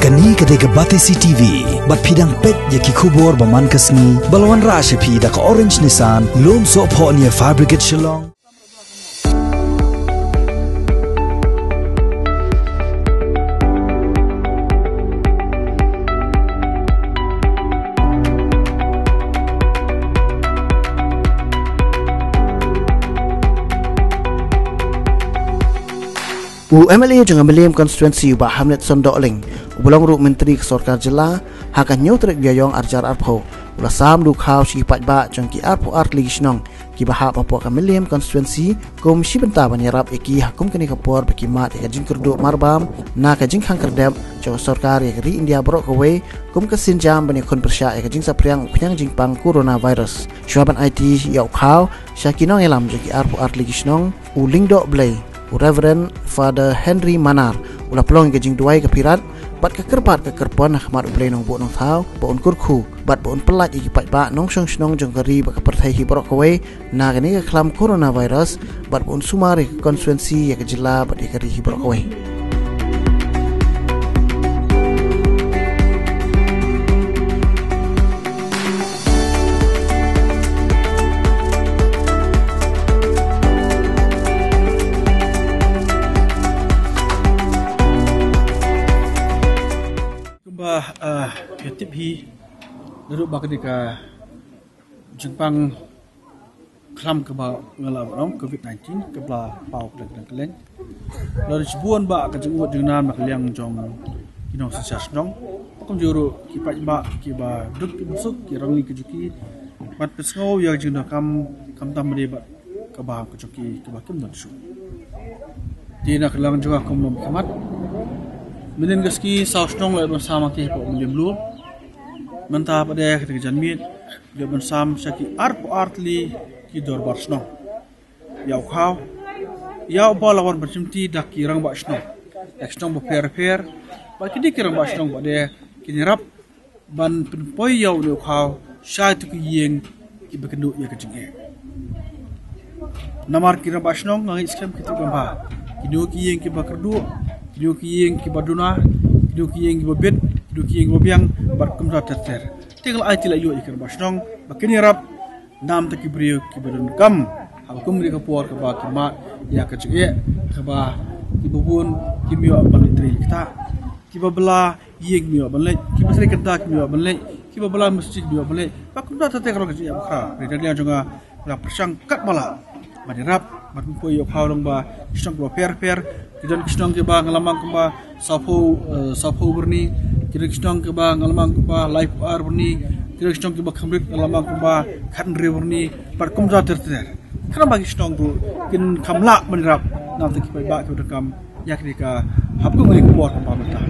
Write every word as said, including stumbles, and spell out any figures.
Kane ka dei ka Batesi T V, bad phi dang peit ïa ki khubor ba man ka sngi, ba la wanrah sha phi da ka Orange Nissan, Lumsohphoh near Fire Brigade Shillong. U M L A jong ka Mylliem Constituency, u Bah Hamletson Dohling, uba long ruh Myntri ka Sorkar Jylla, ha ka hynñiew tarik Ïaïong arhajar arphew, u la sam da u khaw sha ki paidbah jong ki arphew ar tylli ki shnong kiba hap hapoh ka Mylliem Constituency, kum shi bynta ban ïarap ïa ki ha kum kane ka por ba ki mad ïa ka jingkyrduh marbam na ka jingkhang kyrdep jong ka sorkar ïa ka ri India baroh kawei, kum ka sienjam ban ïakhun pyrshah ïa ka jingsaphriang u khñiang jingpang coronavirus. Shuwa ban aiti ïa u khaw sha ki nongïalam jong ki arphew ar tylli ki shnong, u Lyngdoh Blei, u Reverend Father Henry Manar, u la pynlong ïa ka jingduwai ka phirat bad ka kyrpad ka kyrpon ha khmat U Blei Nongbuh Nongthaw, ba un kyrkhu bad ba un pyllait ïa ki paidbah nongshong shnong jong ka ri bad ka pyrthei hi baroh kawei na kane ka khlam coronavirus, bad ba un sumar ïa ka constituency, ïa ka jylla bad ïa ka ri hi baroh kawei. Kumba, ah, phi tip hi, naduh ba kane ka jingpang khlam kaba nga la ong, covid nineteen, kaba la paw kylleng kylleng, la dei shibun ba ka jingud jingnam na ka liang jong ki nongsynshar shnong, ba kumjuh ruh ki paidbah kiba duk kiba suk, ki rangli ki juki, bad pynsngew ïa ka jingdonkam, khamtam ba dei bad kaba ka juki kaba kim don shuh. Te na ka liang jong nga kum u nongmihkhmat, mynhynnin ka sngi saw shnong la ïoh ban sam ha ki hapoh Mylliem Lum. Mynta pat de ha kane ka janmiet, ïoh ban sam sha ki arphew ar tylli ki dorbar shnong ïa u khaw, ïa uba la wan ban shimti da ki rangbah shnong, da ki shnong bapher bapher, bad kine ki rangbah shnong pat de kin ïarap ban pynpoi ïa une u khaw sha kito ki ïing kiba kynduh ïa ka jingeh. Namar ki rangbah shnong nga ngeit skhem ki tip lyngba kino ki ïing kiba kyrduh, kino ki ïing kiba duna, kino ki ïing kiba bit, kino ki ïing kiba biang, bad kumta ter ter. Te nga la aiti la ïoh ïa ki rangbah shnong ba kin ïarap namar ki briew kiba donkam ha kum kane ka por kaba ki mad ïa ka jingeh, kaba kiba bun kim ïoh ban leit trei leit ktah, kiba bylla ïing kim ïoh ban leit, kiba trei kynta kim ïoh ban leit, kiba bylla masjid kim ïoh ban leit, bad kumta ter ter ka long ka jingeh bakhraw. Te na ka liang jong nga, nga la pyrshang katba lah ban ïarap, ban pynpoi ïa u khaw lyngba ki shnong kiba pher pher. Ki don ki shnong kiba nga la mang kumba sawphew, eh, sawphew byrni, ki don ki shnong kiba nga la mang kumba laiphew ar byrni, ki don ki shnong kiba kham rit nga la mang kumba khathynriew byrni, bad kumta ter ter. Khnang ba ki shnong ruh kin kham lah ban ïarap namar ki paidbah kiba donkam ïa kane ka, ha kum kane ka por kaba mynta.